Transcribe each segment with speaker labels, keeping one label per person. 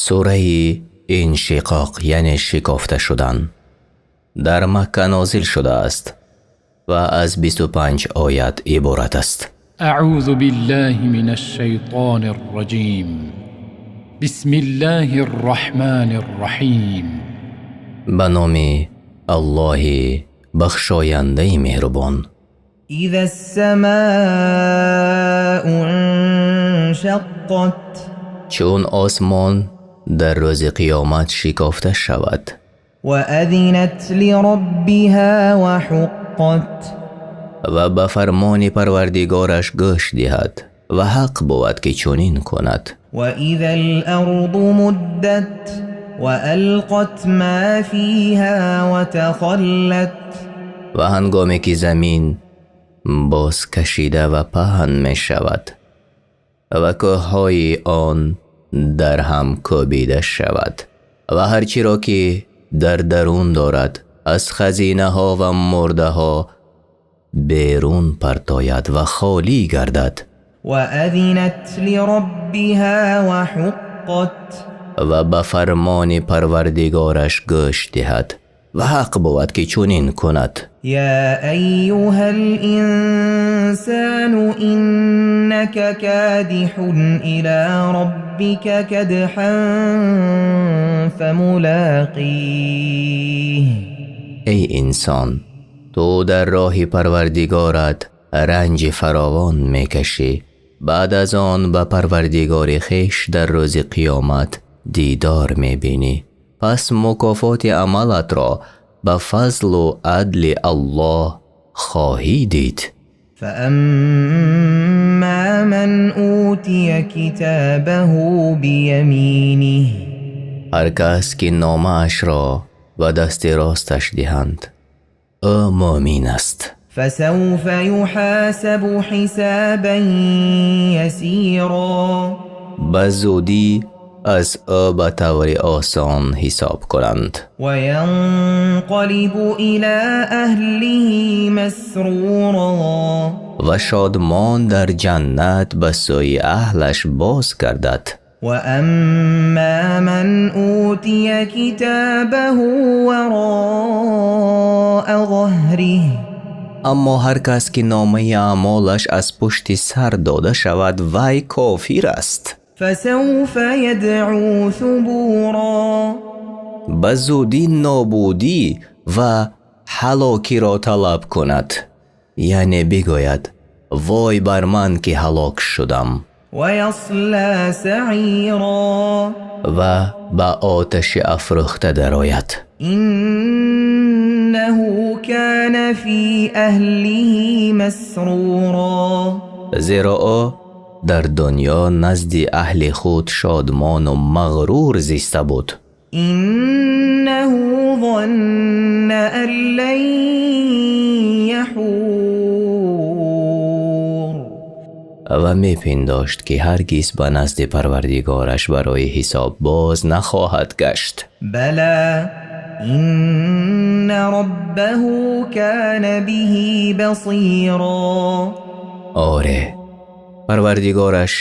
Speaker 1: Сураи Иншиқоқ, яъне шикофта шудан, дар Макка нозил шудааст ва аз 25 оят иборат аст.
Speaker 2: Аъӯзу биллаҳи минаш-шайтонир-рожим. Бисмиллаҳир-раҳмонир-раҳим.
Speaker 1: Ба номи Аллоҳ бахшоянда меҳрубон.
Speaker 3: Изас-самоу иншаққат.
Speaker 1: Чун осмон дар рӯзи қиёмат шикофта шавад.
Speaker 3: Ва азинат лироббиҳо ва ҳуққат.
Speaker 1: Ва ба фармони Парвардигораш гӯш диҳад ва ҳақ буд ки чунин кунад.
Speaker 3: Ва изал-арзу муддат ва алқат мо фиҳо ва тахаллат.
Speaker 1: Ва ҳангоме ки замин боз кашида ва паҳн мешавад ва кӯҳҳои он дар ҳам кӯбида шавад ва ҳар чиро ки дар дарун дорад аз хазинаҳо ва мурдаҳо берун партояд ва холӣ гардад.
Speaker 3: Ва азинат лироббиҳо ва ҳуққат.
Speaker 1: Ва ба фармони Парвардигораш гӯш диҳад ва ҳақ буд ки чунин кунад.
Speaker 3: Ё айюҳал-инсону иннака кодиҳун ило роббика кадҳан фамулоқих.
Speaker 1: Эй инсон, ту дар роҳи Парвардигорат ранҷи фаровон мекашӣ, баъд аз он ба Парвардигори хеш дар рӯзи қиёмат дидор мебинӣ, пас мукофоти амалатро ба фазлу адли Аллоҳ хоҳӣ дид.
Speaker 3: Фааммо ман ӯтия китобаҳу бияминиҳ.
Speaker 1: Ҳар кас ки номааш ро ба дасти росташ диҳанд, ӯ мӯъмин аст.
Speaker 3: Фасавфа юҳосабу ҳисобан ясиро.
Speaker 1: Ба зудӣ аз ӯ ба таври осон ҳисоб кунанд.
Speaker 3: Ва янқалибу ило аҳлиҳи масруро.
Speaker 1: Ва шодмон дар ҷаннат ба сӯи аҳлаш боз гардад.
Speaker 3: Ва аммо ман ӯтия китобаҳу вароа заҳриҳ.
Speaker 1: Аммо ҳар кас ки номаи аъмолаш аз пушти сар дода шавад, вай кофир аст.
Speaker 3: Фасавфа ядъу субуро.
Speaker 1: Ба зудӣ нобудӣ ва ҳалокиро талаб кунад, яъне бигӯяд: вой бар ман ки ҳалок шудам.
Speaker 3: Ва ясло саъиро.
Speaker 1: Ва ба оташи афрӯхта дарояд.
Speaker 3: Иннаҳу кона фи аҳлиҳи масруро.
Speaker 1: Зеро ӯ дар дунё назди аҳли худ шодмон ва мағрур зиста буд.
Speaker 3: Иннаҳу зонна ан лан яҳур.
Speaker 1: Ва мепиндошт ки ҳаргиз ба назди Парвардигораш барои ҳисоб боз нахоҳад гашт.
Speaker 3: Бало инна роббаҳу кона биҳи басиро.
Speaker 1: Оре, Парвардигораш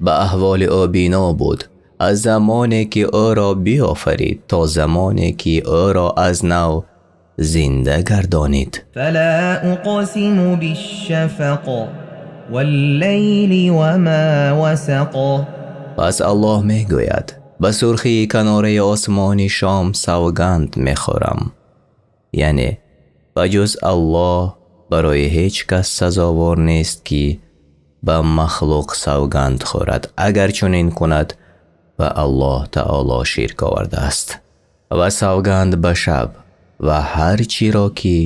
Speaker 1: ба аҳволи ӯ бино буд аз замоне ки ӯро биёфарид то замоне ки ӯро аз нав зинда гардонид.
Speaker 3: Фало уқсиму бишшафақ валлайли ва мо васақ.
Speaker 1: Пас Аллоҳ мегӯяд: ба сурхии канораи осмони шом савганд мехӯрам, яъне ба ҷуз Аллоҳ барои ҳеҷ кас сазовор нест ки ба махлуқ савганд хӯрад, агар чунин кунад ба Аллоҳи таъоло ширк овардааст. Ва савганд ба шаб ва ҳар чиро ки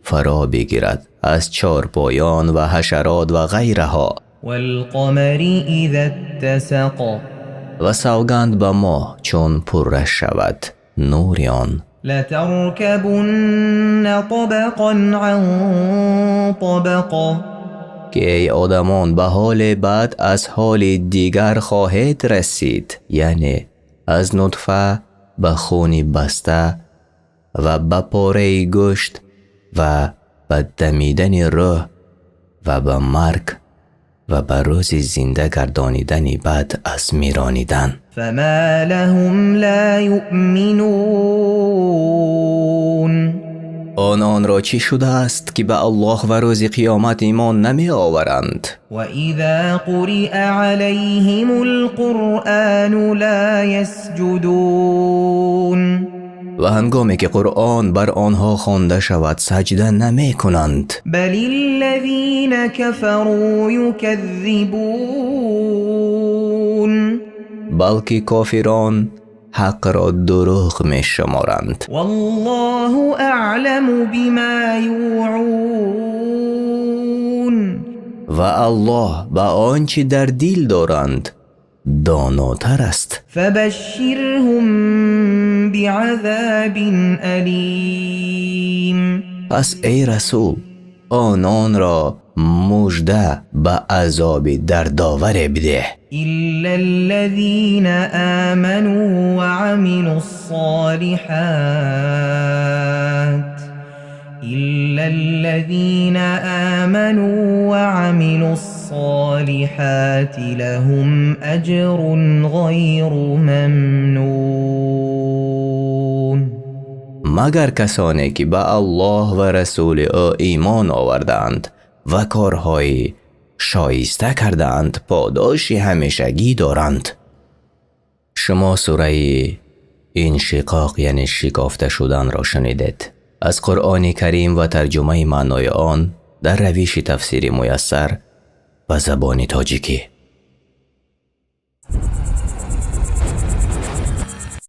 Speaker 1: фаро бигирад аз чорпоён ва ҳашарот ва ғайраҳо.
Speaker 3: Вал-қамари изаттасақ.
Speaker 1: Ва савганд ба моҳ чун пурра шавад нури он.
Speaker 3: Латаркабунна табақан ан табақ.
Speaker 1: Ки эй одамон ба ҳоли бад аз ҳоли дигар хоҳед расид, яъне аз нутфа ба хуни баста ва ба пораи гӯшт ва ба дамидани рӯҳ ва ба марг Ва ба рӯзи зинда гардонидани баъд аз миронидан.
Speaker 3: فما لهم لا يؤمنون.
Speaker 1: Ононро чӣ шудааст, ки ба Аллоҳ ва рӯзи қиёмат имон намеоваранд?
Speaker 3: وإذا قرئ عليهم القرآن لا يسجدون.
Speaker 1: Ва ҳангоме ки Қуръон бар онҳо хонда шавад, саҷда намекунанд.
Speaker 3: بل الذين كفروا يكذبون.
Speaker 1: Балки кофирон ҳақро дурӯғ мешуморанд.
Speaker 3: والله أعلم بما يوعون.
Speaker 1: Ва Аллоҳ ба он чӣ дар дил доранд донотар аст.
Speaker 3: فبشرهم بعذاب أليم.
Speaker 1: Пас, эй расул, ононро мужда ба азоби дардоваре бидеҳ.
Speaker 3: إلا الذين آمنوا وعملوا الصالحات إلا الذين آمنوا وعملوا الصالحات لهم أجر غير ممنون.
Speaker 1: Магар касоне ки ба Аллоҳ ва расули ӯ имон овардаанд ва корҳои шоиста кардаанд, подоши ҳамешагӣ доранд. Шумо сураи Иншиқоқ, яъне шикофта шуданро шунидед, аз Қуръони Карим ва тарҷумаи маънои он дар равиши тафсири муяссар ба забони тоҷикӣ.